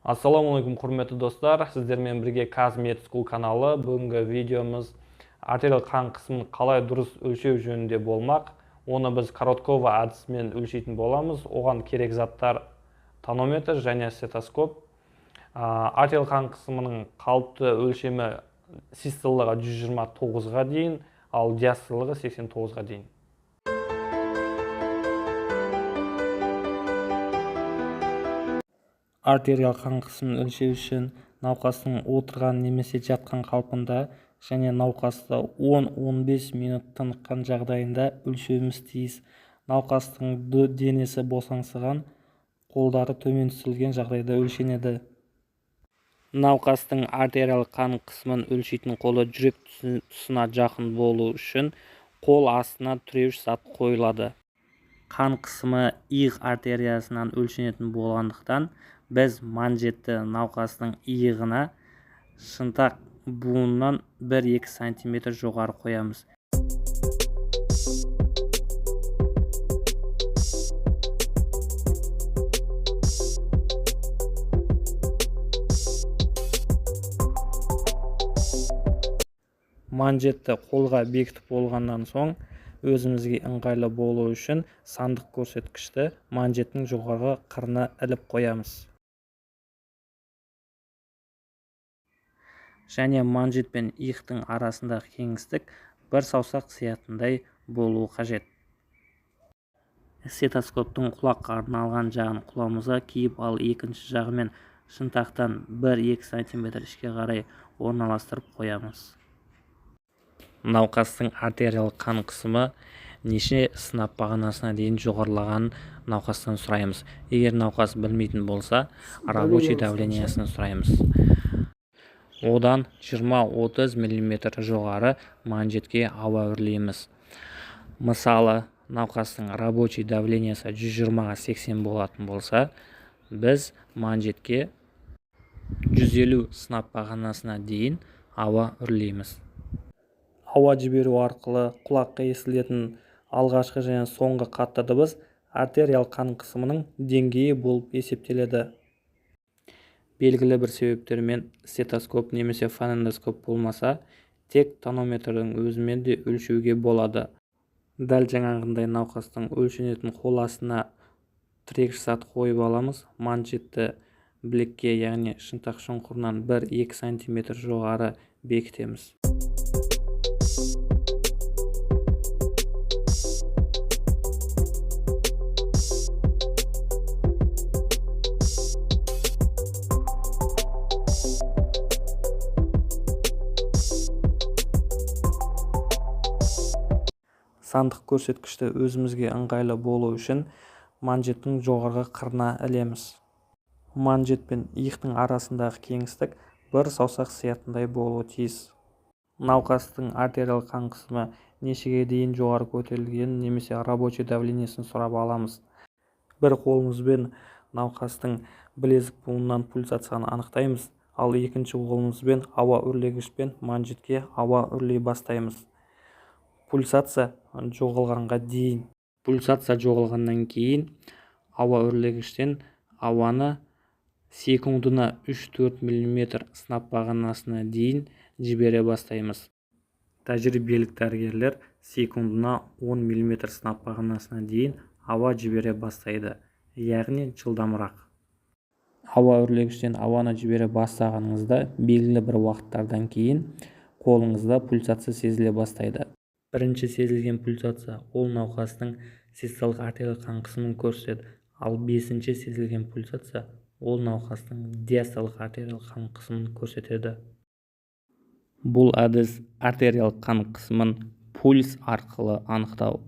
Ассалаумағалейкум, құрметті достар! Сіздермен бірге Казмед School каналы. Бүгінгі видеомыз артериялық қан қысымын қалай дұрыс өлшеу жөнінде болмақ. Оны біз Короткова әдісімен өлшейтін боламыз. Оған керек заттар: тонометр және стетоскоп. Артериялық қан қысымының қалыпты өлшемі систолығы 129-ға дейін, ал диастолығы 89-ға дейін. Артериялық қан қысымын өлшеу үшін науқастың отырған немесе жатқан қалпында және науқасты 10-15 минут тыныққан жағдайында өлшеуіміз тиіс. Науқастың денесі босаңсыған, қолдары төмен түсірілген жағдайда өлшенеді. Науқастың артериялық қан қысымын өлшейтін қолы жүрек тұсына жақын болу үшін қол астына тіреуіш зат қойылады. Қан қысымы иық артериясынан өлшенетін болғандықтан, біз манжетті науқастың иығына шынтақ буынынан 1-2 сантиметр жоғары қоямыз. Манжетті қолға бекітіп болғаннан соң, өзімізге ыңғайлы болу үшін сандық көрсеткішті манжеттің жоғарғы қырына іліп қоямыз. Және манжет пен иықтың арасындағы кеңістік бір саусақ сиятындай болуы қажет. Стетоскоптың құлаққа арналған жағын құлағымызға киіп, ал екінші жағымен шынтақтан 1-2 сантиметр ішке қарай орналастырып қоямыз. Науқастың артериялық қан қысымы неше сынап бағанасына дейін жоғарылағанын науқастан сұраймыз. Егер науқас білмейтін болса, рабочий давлениесін сұраймыз. Одан 20-30 мм жоғары манжетке ауа үрлейміз. Мысалы, науқастың рабочий давлениесі 120-80 болатын болса, біз манжетке 150 сынап бағанасына дейін ауа үрлейміз. Ауа жіберу арқылы құлаққа естілетін алғашқы және соңғы қатты дыбыс артериялық қан қысымының деңгейі болып есептеледі. Белгілі бір себептермен стетоскоп немесе фонендоскоп болмаса, тек тонометрдің өзімен де өлшеуге болады. Дәл жаңағындай науқастың өлшенетін қол астына тірегіш зат қойып аламыз. Манжетті білекке, яғни шынтақ шұңқырынан 1-2 сантиметр жоғары бекітеміз. Сандық көрсеткішті өзімізге ыңғайлы болу үшін манжеттің жоғарғы қырына ілеміз. Манжет пен иықтың арасындағы кеңістік бір саусақ сиятындай болуы тиіс. Науқастың артериялық қан қысымы нешеге дейін жоғары көтерілгенін немесе рабочий давлениесін сұрап аламыз. Бір қолымызбен науқастың білезік буынынан пульсацияны анықтаймыз, ал екінші қолымызбен ауа үрлегішпен манжетке ауа үрлей бастаймыз. Пульсация жоғалғанға дейін. Пульсация жоғалғаннан кейін ауа үрлегіштен ауаны секундына 3-4 мм сынап бағанасына дейін жібере бастаймыз. Тәжірибелік дәрігерлер секундына 10 мм сынап бағанасына дейін ауа жібере бастайды, яғни жылдамырақ. Ауа үрлегіштен ауаны жібере бастағаныңызда белгілі бір уақыттардан кейін қолыңызда пульсация сезіле бастайды. Бірінші сезілген пульсация ол науқастың систолалық артериялық қан қысымын көрсетеді, ал бесінші сезілген пульсация ол науқастың диастолалық артериялық қан қысымын көрсетеді. Бұл әдіс артериялық қан қысымын пульс арқылы анықтау.